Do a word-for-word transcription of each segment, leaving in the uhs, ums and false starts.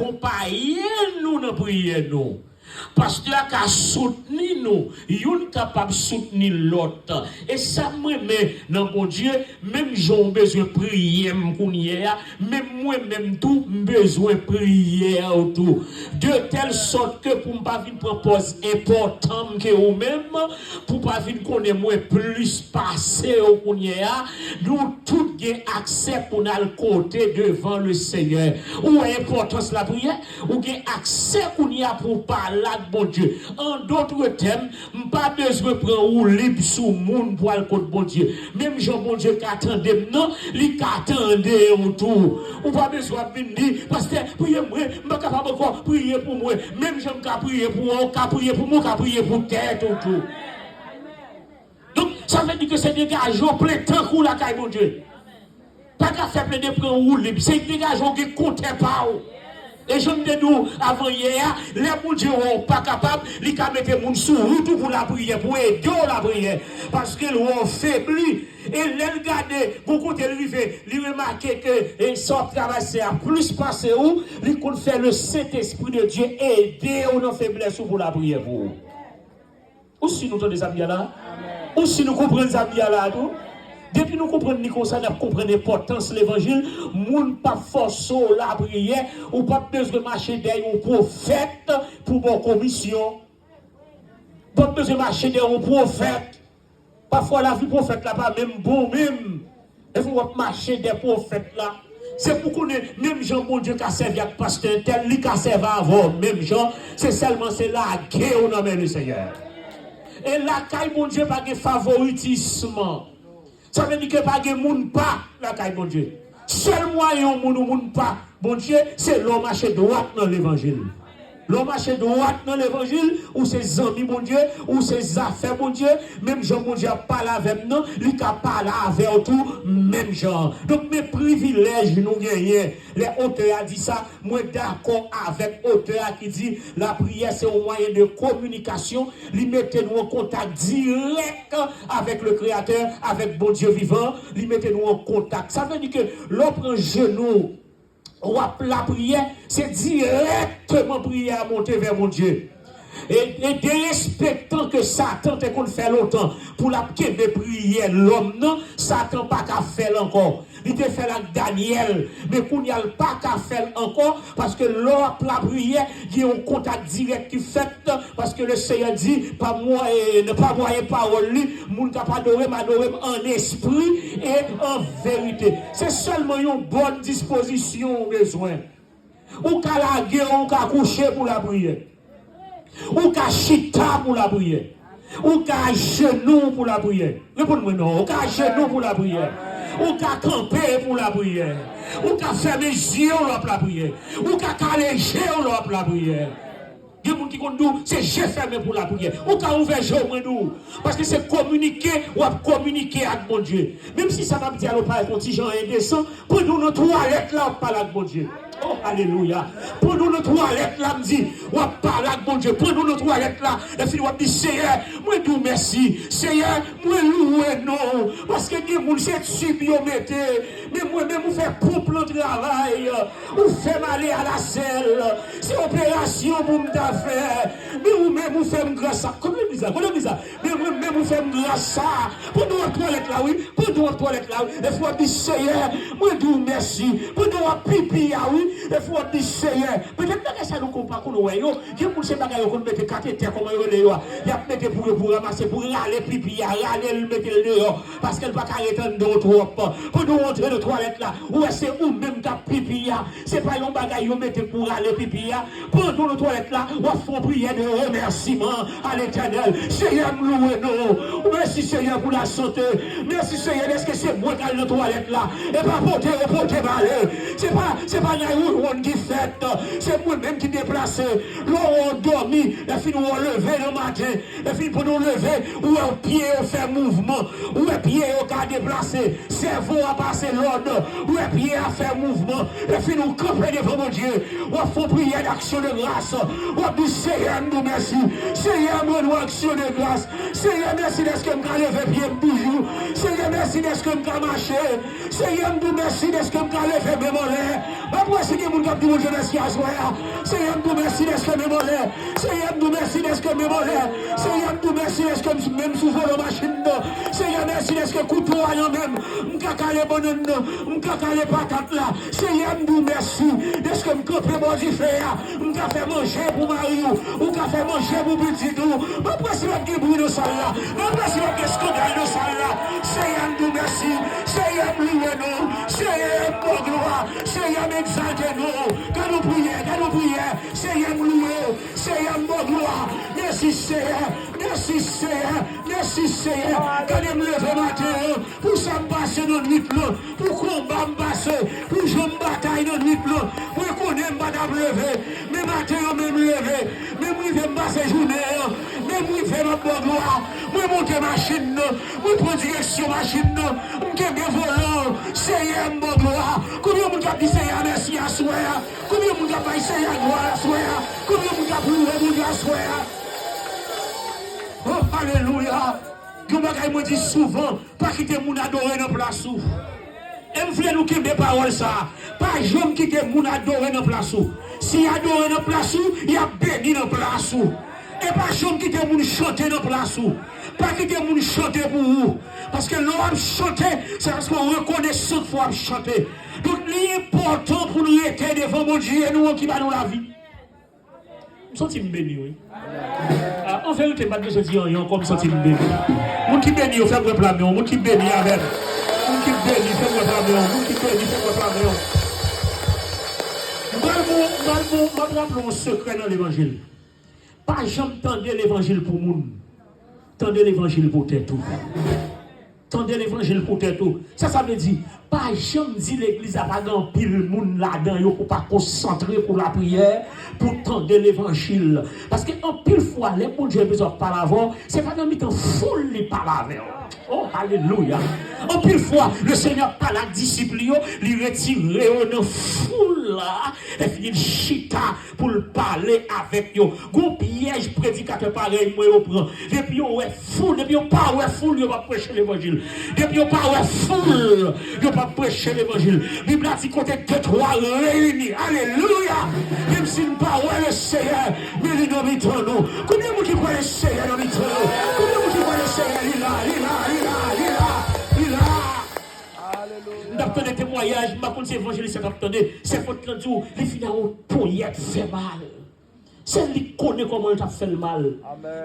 akonpaye nou nan priyè nou. Pastè a ka soutni nou, youn kapab soutni lòt. E sa m renmen nan Bondye, menm jan w bezwen priyè m kounye a, menm mwen menm tou, m bezwen priyè w tou. De tèl sòt ke pou m pa vin pran pòz enpòtan m ke ou menm, pou w pa vin konnen mwen plis pase w kounye a, nou tout gen aksè pou n al kote devan Lesenyè. Ou wè enpòtans lapriyè? Ou gen aksè kounye a pou w pale ak Bondye. An dòt tèm, m pa bezwen pran woulib sou moun pou al kot Bondye. Menm jan Bondye ka tande m nan, li ka tande w tou. Ou pa bezwen ap vin di, "Pastè, priye mwen, m pa kapab ankò, priye pou mwen." Menm jan m ka priye pou ou, ou ka priye pou mwen, ou ka priye pou tèt ou tou. Donk, sa vle di ke se degaje w plen tank ou lakay Bondye. Pa ka fè plede pran woulib. Se degaje w gen kontè pa w. E jan m te di w avan yè a, lè Bondye wè w pa kapab, li ka mete moun sou wout ou pou lapriyè, pou ede w lapriyè. Paske l wè w febli. E lè l gade, gon kote l rive, li remake ke e sa w ap travèse a plis pase ou, li konn fè le Sentespri de Dye ede w nan feblès ou pou lapriyè pou ou. Ou si nou tande sa m di a la? Ou si nou konprann sa m di a la tou? Depi nou konprann li konsa, n ap konprann enpòtans levanjil. Moun p ap fòse w lapriyè, ou p ap bezwen mache dèyè yon pwofèt pou ba w komisyon. Ou p ap bezwen mache dèyè yon pwofèt. Pafwa lavi pwofèt la pa menm bon menm. Lè w ap mache dèyè pwofèt la, se pou konnen menm jan Bondye ka sèvi ak pastè entèl, li ka sèvi avè w menm jan, se sèlman se lage w nan men Lesenyè. E lakay Bondye pa gen favoritism. Sa vle di ke pa gen moun pa lakay Bondye. Sèl mwayen yon moun ou moun pa Bondye, se lè w mache dwat nan levanjil. Lè w mache dwat nan levanjil, ou se zanmi Bondye, ou se zafè Bondye, menm jan Bondye ap pale avè m nan, li ka pale avè w tou menm jan. Donk, men privilèj nou genyen. Lè otè a di sa, mwen dakò avèk otè a ki di, lapriyè se yon mwayen de kominikasyon, li mete nou an kontak dirèk avèk le Kreyatè, avèk Bondye vivan, li mete nou an kontak. Sa vle di ke lè w pran jenou, w ap lapriyè, se dirèkteman priyè a monte vè Bondye. E, e derespektan ke Satan te konn fè lontan pou l ap kenbe priyè lòm nan, Satan pa ka fè l ankò. Li te fè l ak Danyèl, men kounye a l pa ka fè l ankò, paske lè w ap lapriyè, gen yon kontak dirèk ki fèt, paske Lesenyè di, pa mwayen, pa mwayen pawòl li, moun k ap adore m, adore m an espri e an verite. Se sèlman yon bòn dispozisyon ou bezwen. Ou ka lage w, ou ka kouche pou lapriyè. Ou ka chita pou lapriyè. Ou ka ajenou pou lapriyè. Reponn mwen non. Ou ka ajenou pou lapriyè. Ou ka kanpe pou lapriyè. Ou ka fèmen zye w lè w ap lapriyè. Ou ka kale je w lè w ap lapriyè. Gen moun ki konn di w se je fèmen pou lapriyè. Ou ka ouvè je w, mwen di w. Paske se kominike w ap kominike ak Bondye. Menm si sa m ap di a la parèt yon ti jan endesan, pandan w nan twalèt la, w ap pale ak Bondye. Oh, alelouya. Pandan w nan twalèt la, m di, w ap pale ak Bondye. Pandan w nan twalèt la, lè fini w ap di, Seyè, mwen di w mèsi. Seyè, mwen louwe non w. Paske gen moun, se tib yo mete. Men mwen menm, ou fè ponp lan travay. Ou fè m ale alasèl. Se operasyon pou m ta fè. Men ou menm, ou fè m gras sa. Kote legliz la? Kote legliz la? Men mwen menm, ou fè m gras sa. Pandan w ap twalèt la, wi. Pandan w ap twalèt la, wi. Lè fò w ap di, Seyè, mwen di w mèsi. Pandan w ap pipi a, wi. Lè fò w ap di, Seyè. Petèt bagay sa nou konn pa konn wè yo. Gen moun se bagay yo konn mete katetè, kòman yo rele yo a. Y ap mete pou yo, pou ranmase, pou rale pipi a, rale l, mete l deyò. Paske l pa ka ret anndan w twòp. Pandan w antre nan twalèt la, ou wè se ou menm k ap pipi a. Se pa yon bagay yo mete pou rale pipi a. Pandan w nan twalèt la, w ap fè yon priyè de remèsiman a Letènèl. Seyè, m louwe non w. Mèsi, Seyè, pou lasante. Mèsi, Seyè, dèske se mwen k al nan twalèt la. E pa pote yo pote m ale. Se pa, se pa nine one one ki fèt. Se mwen menm ki deplase. Lè w wè w dòmi, lè fini w leve nan maten. Lè fini pandan w leve, ou wè pye yo fè mouvman. Ou wè pye yo ka deplase. Sèvo a pase lòd. Ou wè pye a fè mouvman. Lè fini w kanpe devan Bondye. W ap fè yon priyè d'aksyon de gras. W ap di, Seyè, m di w mèsi. Seyè, m rann ou aksyon de gras. Seyè, mèsi dèske m ka leve pye m toujou. Seyè, mèsi dèske m ka mache. Seyè, m di w mèsi dèske m ka leve men m anlè. M ap wè si gen moun k ap di Bondye mèsi a. Senyè, m di w mèsi dèske men m anlè. Senyè, m di w mèsi dèske men m anlè. Senyè, m di w mèsi dèske m menm sou volan machin nan. Senyè, mèsi dèske kouto a nan men m. M ka kale bannann nan. M ka kale patat la. Senyè, m di w mèsi dèske m kanpe bò dife a. M ka fè manje pou mari w. Ou ka fè manje pou pitit ou. M ap wè si p ap gen bri nan sal la. M ap wè si p ap gen eskandal nan sal la. Senyè, m di w mèsi. Senyè, m louwe non w. Senyè, m ba w glwa. Senyè, m egzalte non w. Gade yon priyè, gade yon priyè. Senyè, m louwe w. Senyè, m ba w glwa. Mèsi, Senyè. Mèsi, Senyè. Mèsi, Senyè. Gade m leve maten an. Pou sa m pase nan nwit lan. Pou konba m pase. Pou jan m batay nan nwit lan. Mwen konnen m pa t ap leve. Men maten an, men m leve. Men m rive m pase jounen an. Men m rive m ap ba w glwa. Mwen monte machin nan. Mwen pran direksyon machin nan. M kenbe volan an. Senyè, m ba w glwa. Konbyen moun k ap di Senyè a mèsi aswè a? Konbyen moun k ap bay Senyè a glwa aswè a? Konbyen moun k ap louwe Bondye aswè a? Oh, alelouya! Yon bagay mwen di souvan, pa kite moun adore nan plas ou. E m vle nou kenbe pawòl sa a. Pa janm kite moun adore nan plas ou. Si y adore nan plas ou, y ap beni nan plas ou. E pa janm kite moun chante nan plas ou. Pa kite moun chante pou ou. Paske lè w ap chante, se paske w rekonesan fò w ap chante. Donk, li enpòtan pou n rete devan Bondye nou an ki ba nou lavi. M santi m beni, wi. Ah, an verite, m pa t bezwen di anyen ankò, m santi m beni. Moun ki beni yo, fè m wè pla men w. Moun ki beni avè m. Moun ki beni, fè m wè pla men w. Moun ki beni, fè m wè pla men w. M pral bon, m pral bon, m ap raple w yon sekrè nan levanjil. Pa janm tande levanjil pou moun. Tande levanjil pou tèt ou. Tande levanjil pou tèt ou. Sa sa vle di? Pa janm di legliz la pa gen anpil moun ladan yo pou pa konsantre pou lapriyè, pou tande levanjil. Paske anpil fwa, lè Bondye bezwen pale avè w, se pa nan mitan foul li pale avè w. Oh, alelouya! Anpil fwa, Lesenyè ap pale ak disip li yo, li retire yo nan foul la, lè fini l chita pou l pale avèk yo. Gon pyèj predikatè parèy mwen yo pran. Depi yo wè foul, depi yo pa wè foul, yo p ap preche levanjil. Depi yo pa wè foul, yo p ap preche levanjil. Bib la di kote de twa reyini, alelouya, menm si n pa wè Lesenyè, men li nan mitan nou. Konbyen moun ki kwè Lesenyè nan mitan nou? Konbyen moun ki kwè Lesenyè, li la, li la, li la, li la, li la? M t ap tande temwayaj, m pa konn si evanjelis la t ap tande, sèvant lan di w, li fin a yon ponyèt fè mal. Se li k konnen kòman l t ap fè l mal.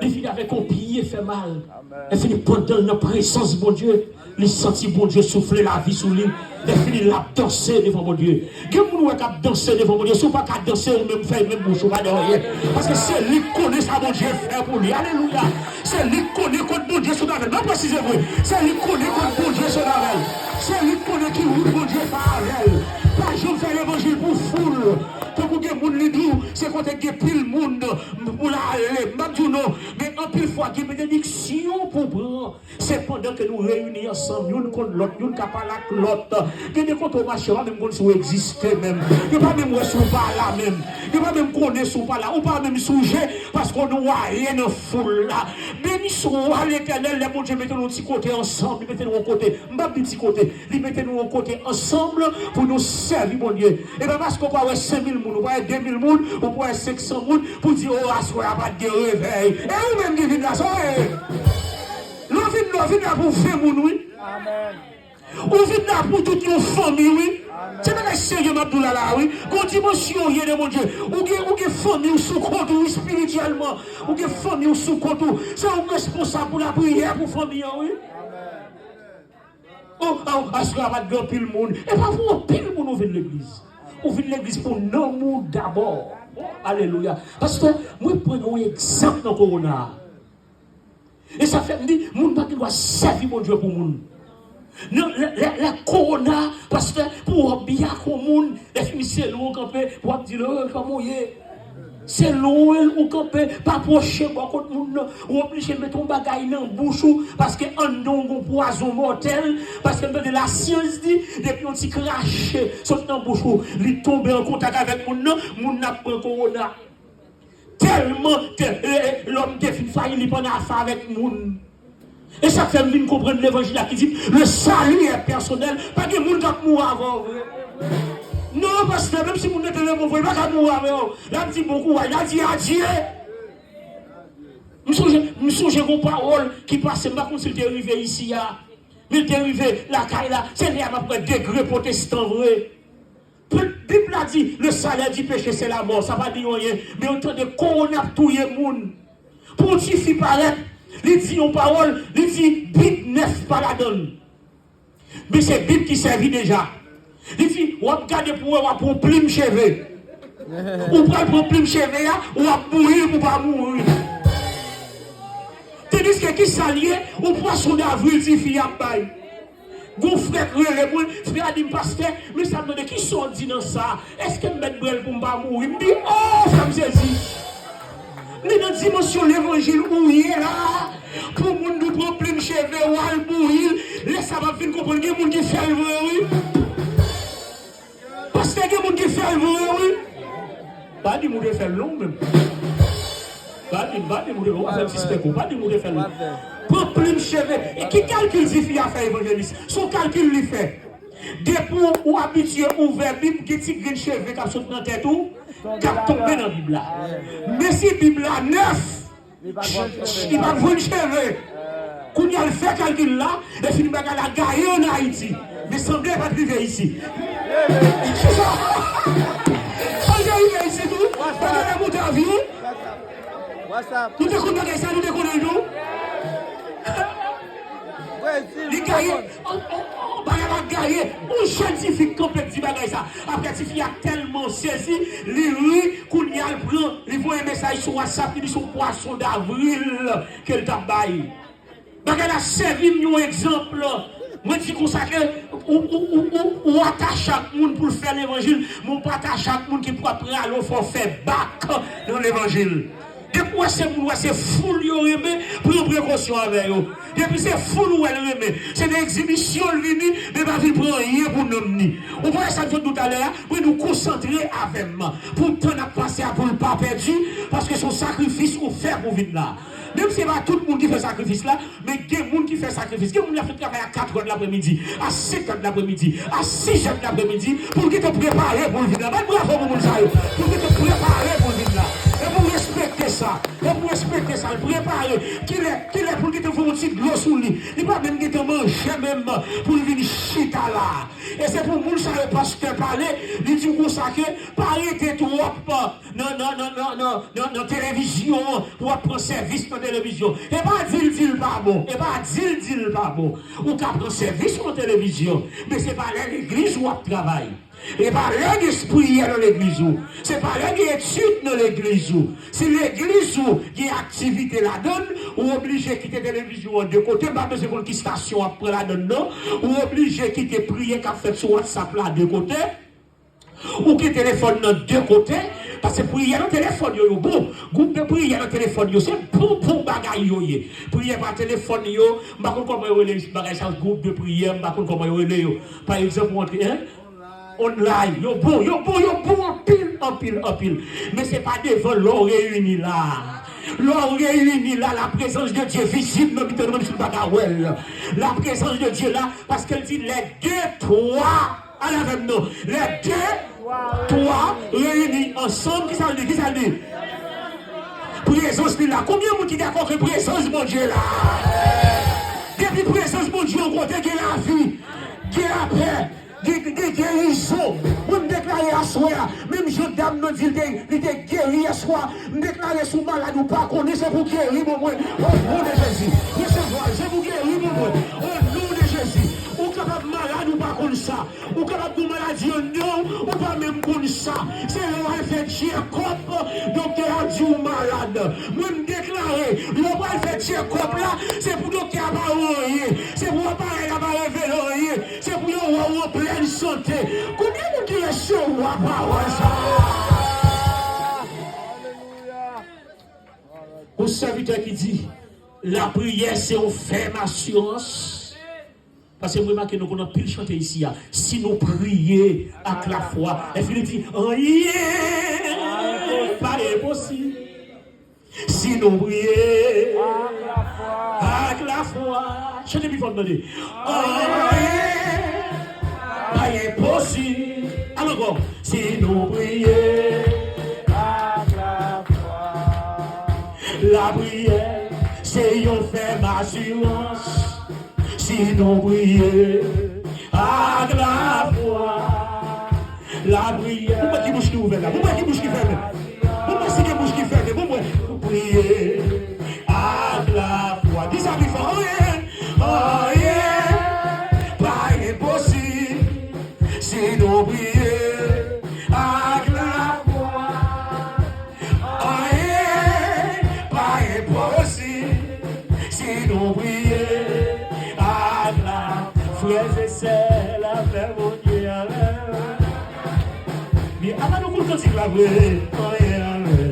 Li vin avèk yon pye fè mal. Lè fini, pandan l nan prezans Bondye, li santi Bondye soufle lavi sou li. Lè fini, l ap danse devan Bondye. Gen moun ou wè k ap danse devan Bondye. Si w pa ka danse, ou menm fèy menm bouch ou, pa di anyen. Paske se li k konnen sa Bondye fè pou li. Alelouya! Se li k konnen kot Bondye sot avè l. Mwen presize vre. Se li k konnen kot Bondye sot avè l. Se li k konnen ki wout Bondye fè avè l. Pa janm fè levanjil pou foul. Tankou gen moun li di w, se kote gen pil moun pou l ale. M p ap di w non, men anpil fwa gen benediksyon pou w pran. Se pandan ke nou reyini ansanm, youn konn lòt, youn ka pale ak lòt. Gen de kote w mache, yo pa menm konn si w egziste menm. Yo pa menm wè si w pa la menm. Yo pa menm konnen si w pa la. Ou pa menm sonje, paske w nwaye nan foul la. Beni swa Letènèl, lè Bondye mete nou yon ti kote ansanm, li mete nou yon kote. M p ap di ti kote, li mete nou yon kote ansanm pou nou sèvi Bondye. E pa paske w pa wè senk mil moun, ou pa wè de mil moun, ou pa wè senk san moun, pou di, o, aswè a pa t gen revèy. E ou menm ki vin la, sa w ye? Lè w vin la, w vin la pou ven moun, wi. Ou vin la pou tout yon fanmi, wi. Se bagay serye m ap di w la, la, wi. Gon dimansyon w ye de Bondye. Ou gen, ou gen fanmi w sou kont ou, wi, espirityèlman. Ou gen fanmi w sou kont ou. Se ou k responsab pou lapriyè pou fanmi an, wi. O, o, aswè a pa t gen anpil moun. E pa pou anpil moun ou vin legliz. Ou vin legliz pou nanm ou dabò. Alelouya. Pastè, mwen pran yon egzanp nan kowona a. E sa fè m di, moun pa gen dwa sèvi Bondye pou moun. Non, lè, lè, lè kowona, pastè, pou w byen ak yon moun, lè fini se lou w kanpe, w ap di l, o, kòman w ye? Se lou w kanpe, pa pwoche bò kot moun nan. Ou oblije mete yon bagay nan bouch ou, paske anndan w gon pwazon mòtèl, paske m tande lasyans di, depi yon ti krache sot nan bouch ou, li tonbe an kontak avèk moun nan, moun nan ap pran kowona. Tèlman te, e, e, lòm te fin fayi, li pa nan afè avèk moun. E sa k fè m vin konprann levanjil la ki di, le salut est personnel. Pa gen moun k ap mouri avan w vre. Non, pastè, menm si moun nan te renmen w, li pa ka mouri avè w. L ap di bon kouraj, l ap di adye. M sonje, m sonje gon pawòl ki pase, m pa konn si l te rive isi a. Men l te rive lakay la, se lè a m ap wè degre pwotestan vre. Bib la di, le salaire du péché, c'est la mort. Sa pa di anyen. Men yo tande kowona ap touye moun. Pou yon tifi parèt, li di yon pawòl, li di Bib nèf pa ladan l. Men se Bib ki sèvi deja. Li di, w ap gade pou wè, w ap pran plim cheve. Ou pral pran plim cheve a, w ap bouyi l pou w pa mouri. Tandiske ki sa l ye, yon pwason davril tifi ap bay. Gon frè k rele mwen, frè a di m, pastè, men sa m tande, kisa w di nan sa? Èske m mèt bwè l pou m pa mouri? M di, o, frè m sezi. Men nan dimansyon levanjil ou ye la, pou moun nou pran plim cheve w al bouyi l, lè sa m ap vin konprann gen moun ki fè l vre wi. Pastè, gen moun ki fè l vre wi. Pa di m ou te fè l non ou menm. Pa di m, pa di m ou te, ou pa fè m sispèk ou, pa di m ou te fè l non. Pran plim cheve. E ki kalkil tifi a fè evanjelis? Se yon kalkil li fè. Depi w abitye ouvè Bib, gen ti grenn cheve k ap sot nan tèt ou, k ap tonbe nan Bib la. Men si Bib la nèf, li p ap jwenn cheve. Kounye a l fè kalkil la, e fini bagay la gaye ann Ayiti. Men sanble pa t rive isi. Kisa? Sa l te rive isi tou? Bagay la monte avyon? Nou te konn bagay sa, nou te konnen l tou? Li gaye. Oh, oh, oh, bagay la gaye. Yon jèn tifi k kanpe k di bagay sa. Apre tifi a tèlman sezi, li ri, kounye a l pran, li voye mesaj sou WhatsApp, li di se yon pwason davril ke l t ap bay. Bagay la sèvi m yon egzanp. Mwen di konsa ke ou, ou, ou, ou, ou atache ak moun pou l fè levanjil, men w pa atache ak moun ki pral prale w fè w fè bak nan levanjil. Depi w wè se moun, w wè se foul yo renmen, pran prekosyon avè yo. Depi se foul ou wè l renmen, se nan egzibisyon l vini, men pa vin pran anyen pou nanm ni. Ou pa wè sa m sot di w talè a? Mwen di w konsantre avè m pou tan n ap pase a pou l pa pèdi, paske se yon sakrifis ou fè pou vin la. Menm si se pa tout moun ki fè sakrifis la, men gen moun ki fè sakrifis. Gen moun la fè travay a katrè de lapremidi, a senkè de lapremidi, a sizè de lapremidi, pou l gentan prepare pou l vin la. Bat bravo pou moun sa yo. Pou l gentan prepare pou l vin la. E pou respekte sa. E pou respekte sa. L prepare. Kilè, kilè pou l gentan fè yon ti dlo sou li. Li pa menm gentan manje menm pou l vin chita la. E se pou moun sa yo pastè pale, li di w konsa ke pa rete twòp nan, nan, nan, nan, nan, nan, nan televizyon an, w ap pran sèvis nan televizyon. E pa di l di l pa bon. E pa di l di l pa bon. Ou ka pran sèvis nan televizyon, men se pa lè legliz ou ap travay. E pa lè gen priyè nan legliz ou. Se pa lè gen etid nan legliz ou. Si legliz ou gen aktivite ladan l, ou oblije kite televizyon an de kote. M pa bezwen konn ki stasyon w ap pran ladan l, non. Ou oblije kite priyè k ap fèt sou WhatsApp la de kote. Ou gen telefòn nan de kote, paske priyè nan telefòn yo, yo bon. Gwoup de priyè nan telefòn yo, se bon, bon bagay yo ye. Priyè pa telefòn yo, m pa konn kòman yo rele bagay sa, gwoup de priyè, m pa konn kòman yo rele yo. Pa egzanp, ou antre, en? Online, yo bon, yo bon, yo bon anpil, anpil, anpil. Men se pa devan lè w reyini la. Lè w reyini la, la prezans de Dye vizib nan mitan nou, menm si nou pa ka wè l. La prezans de Dye la, paske l di, lè de, twa, ale avè m non. Lè de, twa reyini ansanm, kisa l di? Kisa l di? Prezans li la. Konbyen moun ki dakò ke prezans Bondye la? Depi prezans Bondye yon kote, gen lavi, gen lapè, gen, gen gerizon. Mwen, m deklare aswè a, menm jan dam nan di l te, li te geri yèswa, m deklare si w malad ou pa konnen, se pou geri pou mwen. O non de Jezi. Resevwa l, se pou geri pou mwen. O non de Jezi. Ou kapab malad ou pa konn sa. Ou kapab gen maladi anndan w, ou pa menm konn sa. Se lè w al fè tchekòp, doktè a di w malad. Mwen, m deklare, lè w pral fè tchekòp la, se pou doktè a pa wè anyen. Se pou aparèy la pa revele anyen. Se pou yo wè w an plèn sante. Konbyen moun ki resevwa pawòl sa a? Yon sèvitè ki di, lapriyè se yon fèm asirans. Paske m remake nou konn anpil chante isi a. Si nou priye ak lafwa. Epi li di, anyen pa enposib. Si nou priye ak lafwa. Chante pi fò, m tande. Anyen pa enposib. Al ankò. Si nou priye ak lafwa. Lapriyè se yon fèm asirans. Si nou priye ak lafwa. Lapriyè. Pou mwen ki bouch ki ouvè la. Pou mwen ki bouch ki fèmen. Pou mwen si gen bouch ki fèmen. Pou mwen. Pou priye ak lafwa. Di sa pi fò. Anyen, anyen pa enposib. Si nou priye ak lafwa. Anyen pa enposib. Si nou priye ak la. Frè e sè, lapè Bondye avè nou. Byen, apa nou koute kantik la vre? Anyen avè.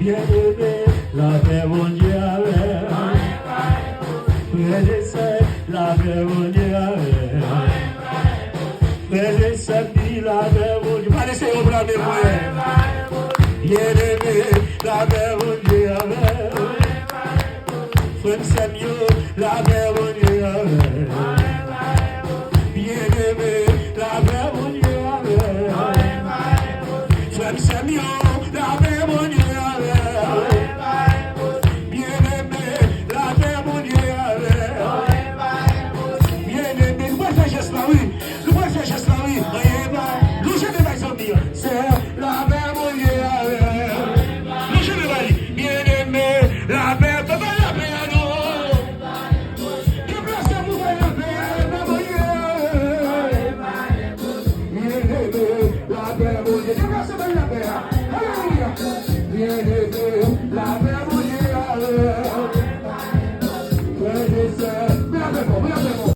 Byeneme, lapè Bondye avè. Frè e sè, lapè Bondye avè. Frè e sè, di lapè Bondye. Pa lese yo blame mwen. Byeneme, lapè Bondye avè. Frè m sè m yo, lapè Bondye avè.